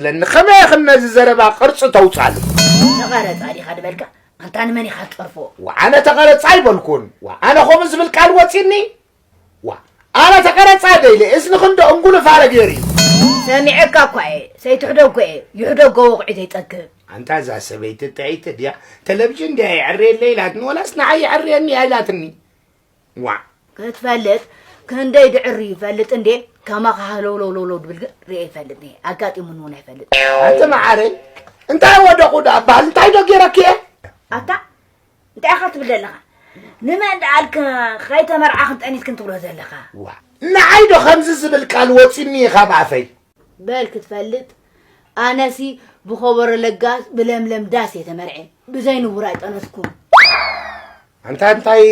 ለኒ ከመይ ኢኽን ነዚ ዘረባ ቅርጺ ተውጻሉ? ተቐረጻ ዲኻ ድበልካ? ኣንታ ንመን ኢኻ ትጸርፎ? ወዓነ ተቐረጻ ኣይበልኩን። ወዓነ ከምኡ ዝብል ቃል ወጺኒ? ዋ፣ ኣነ ተቐረጻ ደይለ፣ እዝንኽን ዶ እንጉልፋረ ገይሩ እዩ? ሰሚዐካ እኳ እየ፣ ሰይትሕደጎ እየ፣ ይሕደጎ ወቕዒ ዘይጸግብ። ኣንታ እዛ ሰበይቲ ጥዕይቲ ድያ? ተለብጅን ድያ የዕርየለይ ኢላትኒ፣ ወላስ ንዓይ የዕርየኒ እያ ኢላትኒ? ዋ። ክትፈልጥ ክንደይ ድዕሪ ይፈልጥ እንዴ? ከማኻ ሃለውለውለውለው ድብል ግን ርኤ ይፈልጥ እየ፣ ኣጋጢሙኒ እውን ኣይፈልጥ። ኣቲ መዓረይ፣ እንታይ ወደቑ ደኣ በሃል? እንታይ ዶ ገይረኪ እየ? ኣታ እንታይ ኢኻ ትብል ዘለኻ? ንመን ደኣልክ ከይተመርዓኽን ጠኒስክን ትብሎ ዘለኻ? ዋ፣ ንዓይ ዶ ከምዚ ዝብል ቃል ወጺኒ እዩ ካብ ኣፈይ? በል ክትፈልጥ፣ ኣነሲ ብኸበሮ ለጋስ ብለምለም ዳስ እየ ተመርዐ፣ ብዘይ ንቡር ኣይጠነስኩን። ኣንታ እንታይ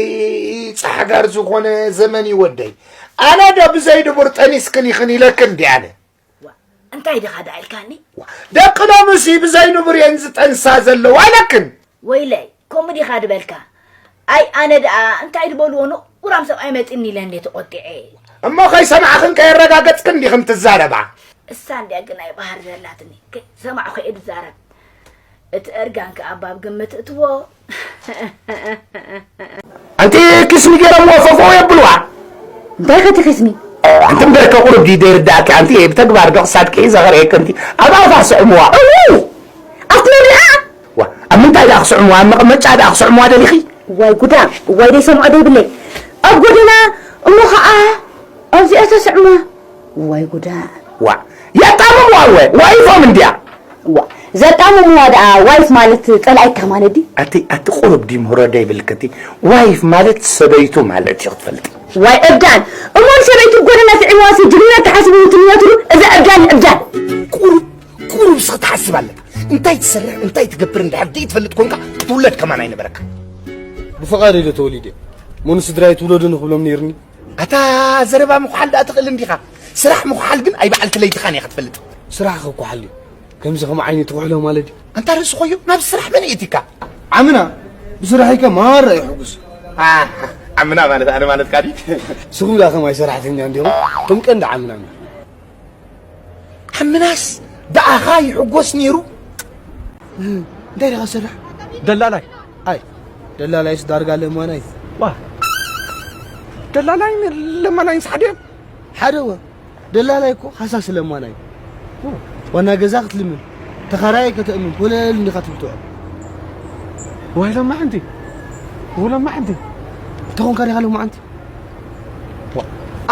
ጻሕጋር ዝኾነ ዘመን እዩ ወደይ። ኣነ ዶ ብዘይ ንቡር ጠኒስክን ኢኽን ኢለክን እንዲ ኣነ? ዋ፣ እንታይ ዲኻ ደኣ ኢልካኒ? ዋ፣ ደቂ ሎምሲ ብዘይ ንቡር እየን ዝጠንሳ ዘለዋ ኢለክን። ወይለይ፣ ከምኡ ዲኻ ድበልካ? ኣይ፣ ኣነ ደኣ እንታይ ድበልዎ ንቑራም ሰብኣይ መጺኒ ኢለ እንዴ ተቖጢዐ። እሞ ከይሰማዕኽን ከየረጋገጽክን ዲኽን ትዛረባ? እሳ እንድያ ግን ናይ ባህር ዘላትኒ፣ ከይሰማዕኹ እየ ድዛረብ። እቲ እርጋን ከኣ ባብ ግምት እትዎ። ኣንቲ ኪስሚ ገይሮምዎ ፈፈው የብልዋ። እንታይ ከቲ ኪስሚ? ኣንቲ እምበርከ ቁሩብ ድዩ ዘይርዳእኪ? ኣንቲ ብተግባር ዶ ክሳድኪ ሒዘ ከርእየኪ? ኣንቲ ኣብ ኣፋ ስዕምዋ። እው! ኣብቲ መብልዓ? ዋ፣ ኣብ ምንታይ ደኣ ክስዕምዋ? ኣብ መቐመጫ ደኣ ክስዕምዋ ደሊኺ? ዋይ ጉዳ፣ ዋይ ደይሰምዖ ደይብለይ። ኣብ ጎደና እሞ ኸዓ ኣብዚኣ ተስዕምዋ። ዋይ ጉዳ። ዋ፣ የጣምምዋ እወ፣ ዋይፎም እንድያ። ዋ፣ ዘጣምምዋ ደኣ ዋይፍ ማለት ጸላኢካ ማለት ድዩ? ኣቲ፣ ኣቲ ቁሩብ ድዩ ምህሮ ደይብልኪ? እቲ ዋይፍ ማለት ሰበይቱ ማለት እዩ ክትፈልጢ። ዋይ እብዳን፣ እሞ ንሰበይቱ ጎደና ስዒምዋሲ ጅግንነት ተሓስቡ ትንየትሉ፣ እዛ እብዳን እብዳን። ቁሩብ፣ ቁሩብ እስኺ ትሓስብ ኣለካ። እንታይ ትሰርሕ፣ እንታይ ትገብር እንድሕር ደይትፈልጥ ኮንካ ክትውለድ ከማን ኣይነበረካ። ብፍቓደይ ዶ ተወሊደ? እሞ ንስድራይ ትውለዱ ንክብሎም ነይርኒ። ኣታ ዘረባ ምኹሓል ደኣ ትኽእል እንዲኻ። ስራሕ ምኹሓል ግን ኣይ በዓልቲ ለይትኻን ኢኻ ትፈልጥ። ስራሕ ክኩሓል እዩ። ከምዚ ከም ዓይኒ ትኩሕሎ ማለት እዩ። ኣንታ ርእሲ ኾዮ፣ ናብ ስራሕ መን የእቲካ? ዓምና ብስራሐይከ ማራ ይሕጉስ። ኣ፣ ዓምና ማለት ኣነ ማለትካ ድዩ? ንስኹም ደኣ ከማይ ሰራሕተኛ እንዲኹም፣ እቶም ቀንዲ ዓምና። ዓምናስ ብኣኻ ይሕጎስ ነይሩ። እንታይ ዲኻ ትሰርሕ? ደላላይ። ኣይ፣ ደላላይስ ዳርጋ ለማናይ። ዋ፣ ደላላይን ለማናይንስ ሓደ እዮም? ሓደ እወ። ደላላይ እኮ ሃሳስ ለማናይ። ዋና ገዛ ክትልምን፣ ተኻራያይ ከተእምን፣ ኮለል እንዲኻ ትብል ትውዕል። ዋይ ለማዓንቲ፣ ው ለማዓንቲ። እንታይ ኾንካ ዲኻ ለማዓንቲ? ዋ፣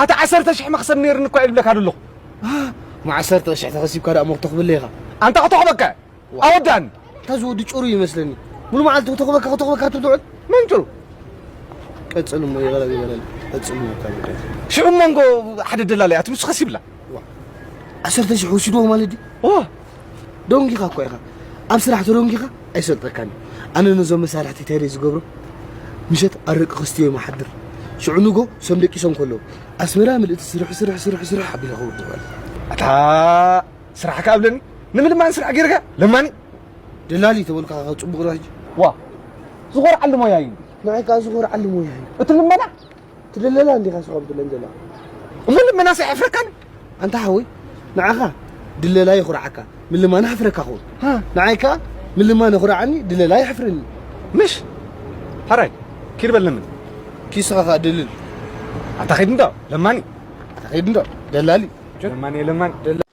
ኣታ ዓሰርተ ሽሕ መኽሰብ ነይርኒ እኳ ይብለካ ደለኹ። አ፣ እሞ ዓሰርተ ሽሕ ተኸሲብካ ደኣ ሞኽቶ ክብለ ኢኻ። ኣንታ ክተኽበካ። ዋ። ኣወዳን። እታ ዝወዲ ጭሩ ይመስለኒ። ሙሉ መዓልቲ ክተኽበካ፣ ክተኽበካ ትብል ትውዕል። መን ጭሩ? ቀጽል እሞ ይቕረብ ይበለል። ቀጽል እሞ እታ ጉዳይ። ሽዑ እሞ እንጎ ሓደ ደላላይ ኣትዩ ምስ ኸሲብላ። ዋ። ዓሰርተ ሽሕ ወሲድዎ ማለት ድዩ? ዋ። ደንጊኻ እኮ ኢኻ። ኣብ ስራሕ ተደንጊኻ ኣይሰልጠካን እዩ። ኣነ ነዞም መሳርሕቲ እንታይ ደይ ዝገብሮ? ምሸት ኣረቂ ክስትዮም ይሓድር። ሽዑ ንጎ ሰም ደቂሶም ከለዉ ኣስመራ ምልእቲ ስርሕ፣ ስርሕ፣ ስርሕ፣ ስርሕ ኣቢለ ክውርድ ማለት። ኣታ ስራሕካ ኣብለኒ። ንምልማን ስራሕ ጌርካ ለማኒ። ደላሊ ተበልካ ጽቡቕ ዶ ሕጂ? ዋ፣ ዝኾርዓሉ ሞያ እዩ። ንዓይ ከኣ ዝኾርዓሉ ሞያ እዩ። እቲ ልመና? እቲ ደላላ እንዲኻ ስኻ ብትለን ዘላ። እሞ ልመናስ ኣይሕፍረካን? ኣንታ ሓወይ፣ ንዓኻ ድለላ የኹርዓካ፣ ምልማን ኣሕፍረካ ኸውን። ሃ። ንዓይ ከኣ ምልማን የኹርዓኒ፣ ድለላ የሕፍረኒ። ምሽ? ሓራይ፣ ኪድ በል ለምን? ኪስኻ ከኣ ድልል። ኣታ ኺድ እንዶ፣ ለማኒ። ኣታ ኺድ እንዶ፣ ደላሊ። ለማኒ፣ ለማኒ። ደላ-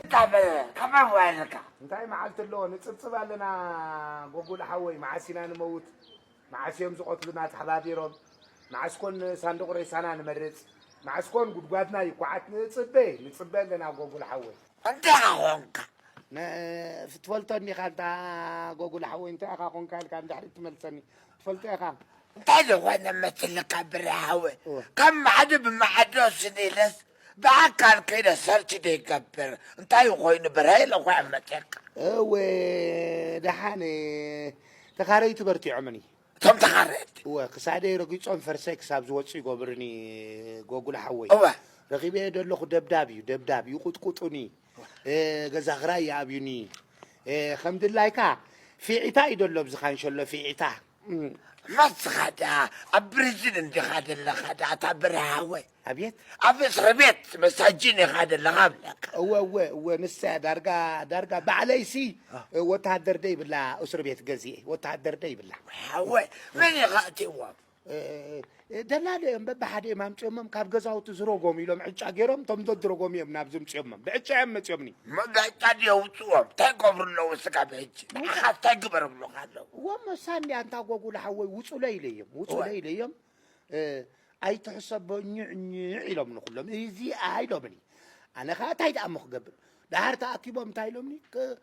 እንታይ መ-፣ ከመይ ዋልካ? እንታይ መዓልቲ ኣሎ? ንጽብጽብ ኣለና ጎጉል ሓወይ፣ መዓስ ኢና ንመውት? መዓስ እዮም ዝቐትሉና ተሓባቢሮም? መዓስ ኮን ሳንዱቕ ሬሳና ንመርጽ? መዓስ ኮን ጉድጓድና ይኳዓት? ንጽበ፣ ንጽበ ኣለና ጎጉል ሓወይ። እንታይ ኾንካ? ነ-፣ ትፈልጦ እንዲኻ እንታ ጎጉል ሓወይ፣ እንታይ ኢኻ ኾንካ ኢልካ እንድሕሪ ትመልሰኒ? ትፈልጦ ኢኻ። እንታይ ዝኾነ መስልካ ብረ ሓወይ? እወ። ካብ ማዕዲ ብማዕዶ ስኒለስ ብኣካል ከይደ ሰርች ደይገብር። እንታይ ኮይኑ ብረ ኢለ እኮ እየ መፅየካ። እወ፣ ደሓን ተኻረይቲ በርቲዖምኒ። እቶም ተኻረይቲ? እወ፣ ክሳደይ ረጊጾም ፈርሰይ ክሳብ ዝወፁ ይገብርኒ ጎጉል ሓወይ። እወ። ረኺበዮ ደለኹ ደብዳብ እዩ፣ ደብዳብ ይቁጥቁጡኒ። እ፣ ገዛ ክራይ ይኣብዩኒ። እ፣ ከም ድላይካ ፊዒታ እዩ ደሎ ኣብዚ ካንሸሎ ፊዒታ። እም፣ መስኻ ደኣ ኣብ ብሪዝን እንዲኻ ዘለኻ ደኣ፣ ኣታ ብርሃወይ። ኣብየት? ኣብ እስሪ ቤት መሳጅን ኢኻ ዘለኻ ኣብለካ። እወ፣ እወ፣ እወ፣ ንሳ እያ ዳርጋ፣ ዳርጋ ባዕለይሲ፣ እ፣ ወተሃደር ደይብላ እስሪ ቤት ገዚኤ፣ ወተሃደር ደይብላ። ሓወይ፣ መን ኢኻ ኣእትይዎም? እ፣ እ፣ ደላሎ እዮም፣ በብሓደ እዮም ኣምጺኦሞም፣ ካብ ገዛውቲ ዝረጎሙ ኢሎም ዕጫ ገይሮም፣ እቶም ዘድረጎሙ እዮም ናብዚ ኣምጺኦሞም። ብዕጫ እዮም መጺኦምኒ። መጋጫ ድዮ ውጽዎም? እንታይ ይገብሩ ኣለዉ ስጋብ ሕጂ? ንዓኻ እንታይ ግበር ይብሉኻ ኣለዉ? እወ፣ እሞ ሳንድያ፣ ኣንታ ጎጉል ሓወይ፣ ውጹለይ ኢለዮም፣ ውጹለይ እወ። ኢለዮም። እ፣ ኣይትሕሰቦ፣ ኝዕ ኝዕ ኢሎምኒ ኩሎም። እዚኣ ኢሎምኒ። ኣነ ኸኣ እንታይ ደኣ እሞ ክገብር? ደሓር ተኣኪቦም እንታይ ኢሎምኒ? ክ-፣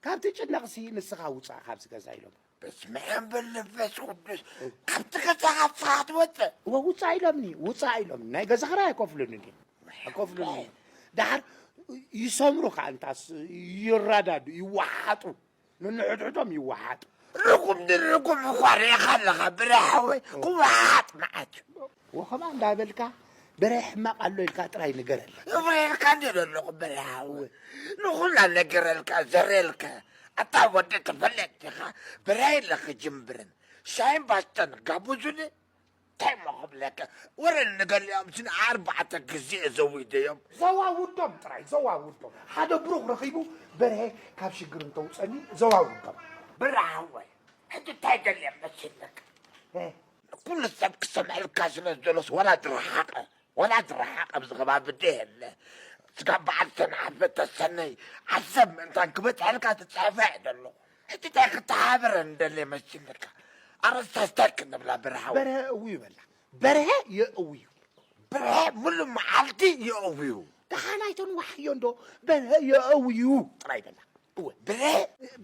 ካብቲ ጭነቕሲ ንስኻ ውጻእ ካብዚ ገዛ ኢሎም። በስመ ኣብ ወወልድ ወመንፈስ ቅዱስ። እ። ካብቲ ገዛ ንስኻ ትወጽእ? እወ፣ ውጻእ ኢሎምኒ፣ ውጻእ ኢሎምኒ። ናይ ገዛ ኽራይ ኣይከፍሉን እንድዮም። ኣይከፍሉን። ደሓር ይሰምሩ ከኣ እንታስ ይረዳዱ፣ ይወሓጡ። ንንሕድሕዶም ይወሓጡ። ርጉም ንርጉም እኳ ርኢኻ ኣለኻ፣ ብረ ሓወይ፣ ኦ። ክወሓጥ መዓት እዩ። ወኸምኣ እንዳበልካ፣ በረ ሕማቕ ኣሎ ኢልካ ጥራይ ንገረለይ። እብረልካ እንድየ ዘለኹ፣ በረ ሓወይ። ንኹላ ነገረልካ፣ ዘረልካ። ኣታ ወዲ ተፈለጥ ዲኻ፣ በረ ኢለ ክጅምብርን። ሻሂን ባስተን ጋብዙኒ። እንታይ እሞ ክብለካ፣ ወረ ንገሊኦም ስኒ ኣርባዕተ ግዜ ዘዊደዮም። ዘዋውዶም ጥራይ፣ ዘዋውዶም። ሓደ ብሩኽ ረኺቡ፣ በርሄ ካብ ሽግር እንተውፀኒ፣ ዘዋውዶም። ብርሃወይ፣ ሕጂ እንታይ ደልየ መሲልካ? እ? ኩሉ ሰብ ክሰምዐልካ ስለ ዝደሎስ፣ ወላ ዝረሓቐ፣ ወላ ዝረሓቐ ኣብዚ ከባቢ ደየለ። ስጋብ በዓል ሰንዓፈ ተሰነይ፣ ዓሰብ ምእንታን ክበፅሐልካ ዝፅሕፈ እየ ዘለኹ። ሕጂ እንታይ ክተሓባበር እንደልየ መሲልካ? ኣረስታ ስታይ ክንብላ ብርሃው። በርሀ እውዩ በላ። በርሀ የእውዩ። ብርሀ ሙሉ መዓልቲ የእውዩ። ደሓን ኣይተንዋሕዮ እንዶ፣ በርሀ የእውዩ ጥራይ በላ። እወ፣ በርሀ?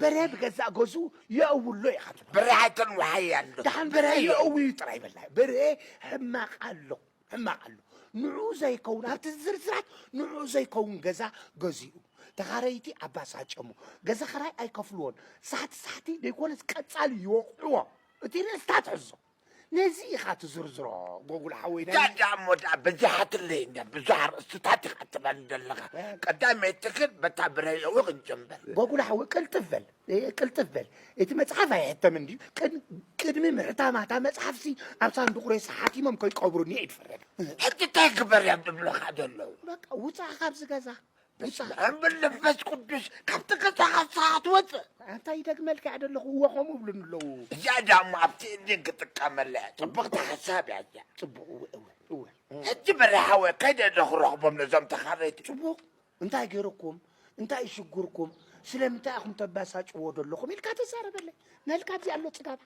በርሀ ብገዛእ ገዝኡ የእውሎ ኢኻ ትብሎ። በርሀ ኣይተንዋሕያ እንዶ። ደሓን በርሀ የእውዩ ጥራይ በላ። በርሀ ሕማቕ ኣሎ። ሕማቕ ኣሎ። ንዕኡ ዘይከውን፣ ኣብቲ ዝርዝራት ንዕኡ ዘይከውን ገዛ ገዚኡ። ተኻረይቲ ኣባሳጨሙ። ገዛ ኽራይ ኣይከፍልዎን። ሳሕቲ ሳሕቲ ዘይኮነስ ቀጻሊ ይወቕዕዎ። እቲ ርእስታ ትሕዞ። ነዚ ኢኻ ትዝርዝሮ፣ ጎጉል ሓወይ፣ ናይ ዳዳ እሞ ደኣ በዚሓትለይ እንድያ፣ ብዙሕ ኣርእስትታት ኢኻ ትበል ዘለኻ። እ። ቀዳመይቲ ግን በታ ብረየኡ ክንጀምር። ጎጉል ሓወይ፣ ቅልጥፍ በል። እ፣ ቅልጥፍ በል። እቲ መጽሓፍ ኣይሕተምን ድዩ? ቅድ-፣ ቅድሚ ምሕታማ እታ መጽሓፍሲ ኣብ ሳንዱቕ ሬሳ ሓቲሞም ከይቀብሩኒ እየ ዝፈረድ። ሕጂ እንታይ ግበር እዮም ዝብሉኻ ዘለዉ? በቃ ውጻእ ካብዚ ገዛ። በስመ ውጻእ። ኣብ ወወልድ ወመንፈስ ቅዱስ፣ ካብቲ ገዛ ካብ ስራሕ ትወጽእ። ኣንታ ይደግመልካ እየ ዘለኹ፣ እወ ከምኡ ይብሉኒ ኣለዉ። እዚኣ ደኣ እሞ ኣብቲ እንድን ክጥቀመላ እየ። ጽብቕቲ ሓሳብ እያ እዚኣ። ጽቡቕ፣ እወ፣ እወ፣ እወ። ሕጂ በርሀ ሓወይ፣ ከይደ ዶ ክረኽቦም ነዞም ተኻረይቲ? ጽቡቕ። እንታይ ገይሩኩም? እንታይ እዩ ሽግርኩም? ስለምንታይ ኢኹም ተባሳጭዎ ዘለኹም? ኢልካ ተዛረበለይ። ነልካ ኣብዚ ኣሎ ጽጋባ።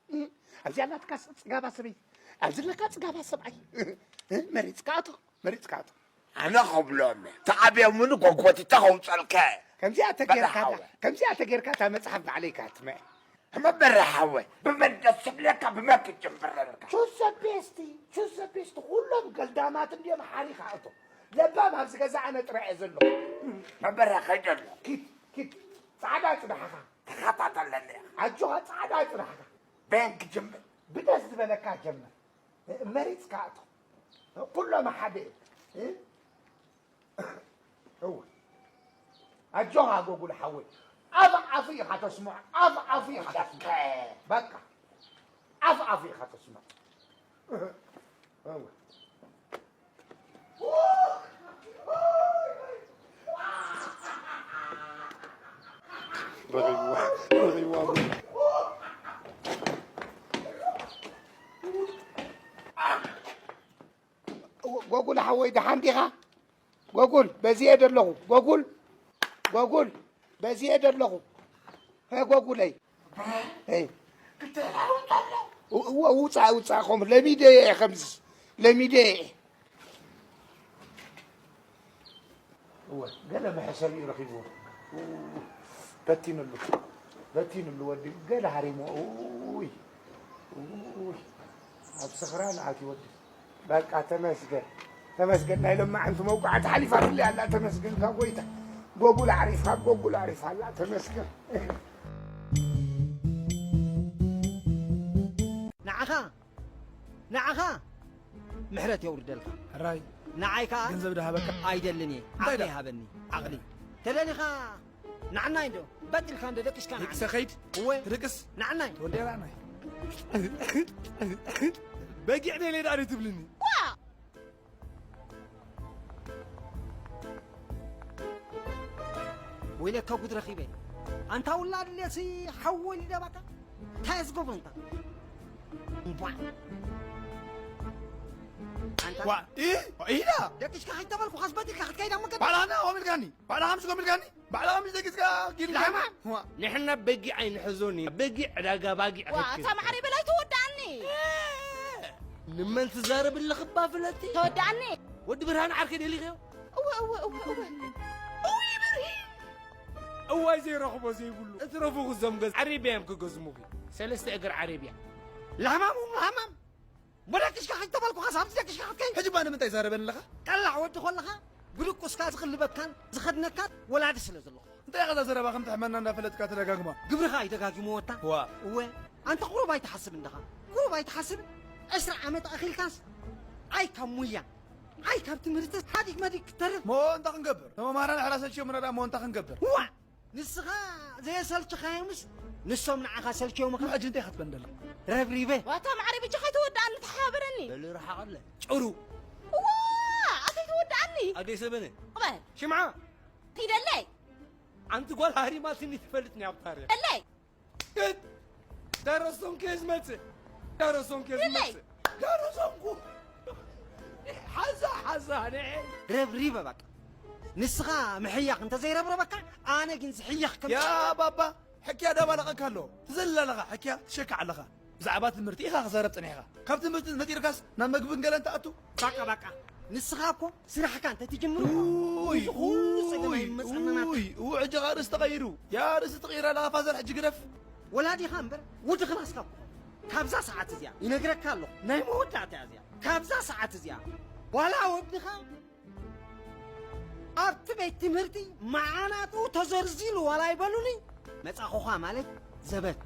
እም፣ ኣብዚ ኣላትካ ስ-፣ ጽጋባ ሰበይቲ። ኣብዚ ኣለካ ጽጋባ ሰብኣይ። እ፣ መሪጽካ ኣቶ፣ መሪጽካ ኣቶ። ኣነ ኸብሎም፣ ተዓብዮምኒ ጎጎቲታ ኸውጸልካ። ከምዚኣ ተጌርካ በርሀ ሓወይ። ከምዚኣ ተጌርካ እታ መጽሓፍ ባዕለይ ካትመ። እመ በርሀ ሓወይ፣ ብመን ደስ ዝብለካ፣ ብመን ክትጅምር ኣለካ? ቹዝ ዘ ቤስት፣ ቹዝ ዘ ቤስት። ኩሎም ገልዳማት እንድዮም ሓሪኻ እቶ። ለባም ኣብዚ ገዛ ኣነ ጥራይ እየ ዘለኹ። እመ በርሀ ከይደ ኣሎ። ኪድ፣ ኪድ። ጻዕዳ ጽናሕኻ። ተኸታተለኒ ኢኻ። ኣጆኻ ጻዕዳ ጽናሕኻ። በየን ክጅምር? ብደስ ዝበለካ ጀምር። መሪጽካ እቶ። ኩሎም ሓደ እዮም። እወ። ኣጆኻ ጎጉል ሓወይ። ኣፍ ኣፉ ኢኻ ተስምዖ። ኣፍ ኣፉ ኢኻ ተስምዖ። በቃ። ኣፍ ኣፉ ኢኻ ተስምዖ። እወ። ረኺብዋ፣ ረኺብዋ። ጎጉል ሓወይ፣ ደሓን ዲኻ? ጎጉል፣ በዚ እየ ደለኹ። ጎጉል፣ ጎጉል፣ በዚ እየ ደለኹ። ሄ፣ ጎጉለይ። ሄይ። እወ፣ ውጻእ፣ ውጻእ፣ ከምኡ ለሚደ እየ፣ ከምዚ ለሚደ እየ። እወ፣ ገለ መሕሰቢኡ ረኺብዎ። በቲኑሉ፣ በቲኑሉ ወዲ፣ ገለ ሃሪሞ። ኡይ፣ ኡይ፣ ኣብ ስኽራን ኣትዩ ወዲ። በቃ ተመስገን፣ ተመስገን። ናይ ሎማዓንቲ መውቃዕቲ ሓሊፋትለይ ኣላ፣ ተመስገን ካብ ጎይታ። ጎጉል ኣዕሪፋ፣ ጎጉል ኣዕሪፋ ኣላ፣ ተመስገን። ንዓኻ፣ ንዓኻ ምሕረት የውርደልካ። ሕራይ፣ ንዓይ ከኣ ገንዘብ ዶ ሃበካ? ኣይደልን እየ። እንታይ ዓቕሊ ዳ? ሃበኒ፣ ዓቕሊ። ተደሊኻ ንዓናይ እንዶ፣ በጢልካ እንዶ ደቂስካ ንዓናይ። ደቂሰ ኸይድ? እወ። ትደቅስ? ንዓናይ። ተወልደ ራእናይ። በጊዕ ደልየ ደኣ ትብልኒ? ወይለካ ጉድ ረኺበ። ኣንታ ውላድ ሌሲ ሓወል ይደባካ። እንታይ ዝገብሮ እንታ? እምቧ። ኣንታ ዋ ኢ ኢዳ ደቂስካ ከይተበልኩ ካስ በዲልካ ክትከይዳ መገዲ ባዕላና ኦም ኢልካኒ ባዕላ ከምዚ ከም ኢልካኒ ባዕላ ከምዚ ደቂስካ ጊልካ ላማ። ዋ ንሕና በጊዕ ኣይንሕዞን እዩ። በጊዕ ዕዳጋ ባጊዕ ዋ ኣኸክል እታ ማዕረ በላይ ተወዳኣኒ። ንመን ትዛረብ ኣለኽባ ፍለቲ ተወዳኣኒ። ወዲ ብርሃን ዓርከይ ደሊኽዮ እወ እወ እወ እወ። እውይ ብርሂ። እዋይ ዘይረኽቦ ዘይብሉ እትረፉ ክዞም ገዝ ዓረብያ እዮም ክገዝሙኺ ሰለስተ እግር ዓረብያ ላማሙ ላማም። ወደቅሽካ ከይተበልኩ ካስ ኣብዚ ደቅሽካ ክትከይ። ሕጂ ባ ንምንታይ ዛረበን ኣለኻ? ቀላዕ ወዲ ኮለኻ ብድቁስካ ዝቕልበካን ዝኸድነካን ወላዲ ስለ ዘለኹ። እንታይ ኢኻ እዛ ዘረባ ከም ትሕመና እንዳፈለጥካ ተደጋግማ? ግብርኻ እዩ ደጋጊሙ ወታ። ዋ እወ ኣንተ ቁሩብ ኣይትሓስብ እንደኻ ቁሩብ ኣይትሓስብ። ዕስራ ዓመት ኣኺልካስ ኣይ ካብ ሙያ ኣይ ካብ ትምህርቲ ሃዲግ መዲግ ክትተርፍ። ሞ እንታይ ክንገብር? ተመማህራን ኣሕራ ሰልችዮምና ዳ ሞ እንታይ ክንገብር? ዋ ንስኻ ዘየሰልችኻዮምስ ንሶም ንዓኻ ሰልችዮምኻ። ሕጂ እንታይ ክትበን ደለኻ? ረብሪበ ዋታ ማዕረ ብቻ ከይተወዳኣኒ ተሓባበረኒ። በሉ ረሓቐለ ጭሩ ዋ ኣተይ ተወዳኣኒ። ኣደይ ሰበነ ቅበል ሽምዓ ኪደለይ ኣንቲ ጓል ሃሪማትኒ ትፈልጥኒ ኣብ ታሪኽ ደለይ ግን ደረሶም ከ ዝመጽእ ደረሶም ከ ዝመጽእ ደረሶምኩ ሓዛ ሓዛ ንዐ ረብሪበ በቃ። ንስኻ ምሕያኽ እንተዘይረብረበካ ኣነ ግን ዝሕየኽ ከም ያ ባባ ሕክያ ዳባለቐካ ኣሎ ትዘልል ኣለኻ ሕክያ ትሸካዕ ኣለኻ ብዛዕባ ትምህርቲ ኢኻ ክዛረብ ጸኒሕኻ ካብ ትምህርቲ ነጢርካስ ናብ መግብን ገለን ትኣቱ ባቃ ባቃ። ንስኻ እኮ ስራሕካ እንተትጅምሩ ውይ እዚ ኩሉ ጸገም ኣይመጸናና። ውይ ውይ ሕጂ ኸኣ ርእሲ ተቐይሩ ያ ርእሲ ትቕይር ኣለኻ ፋዘር ሕጂ ግደፍ ወላዲኻ እምበር ወዲ ክላስካ እኮ። ካብዛ ሰዓት እዚኣ ይነግረካ ኣለኹ ናይ መወዳእታ እያ እዚኣ። ካብዛ ሰዓት እዚኣ ዋላ ወድኻ ኣብቲ ቤት ትምህርቲ መዓናጡ ተዘርዚሉ ዋላ ይበሉኒ መጻኹኻ ማለት ዘበት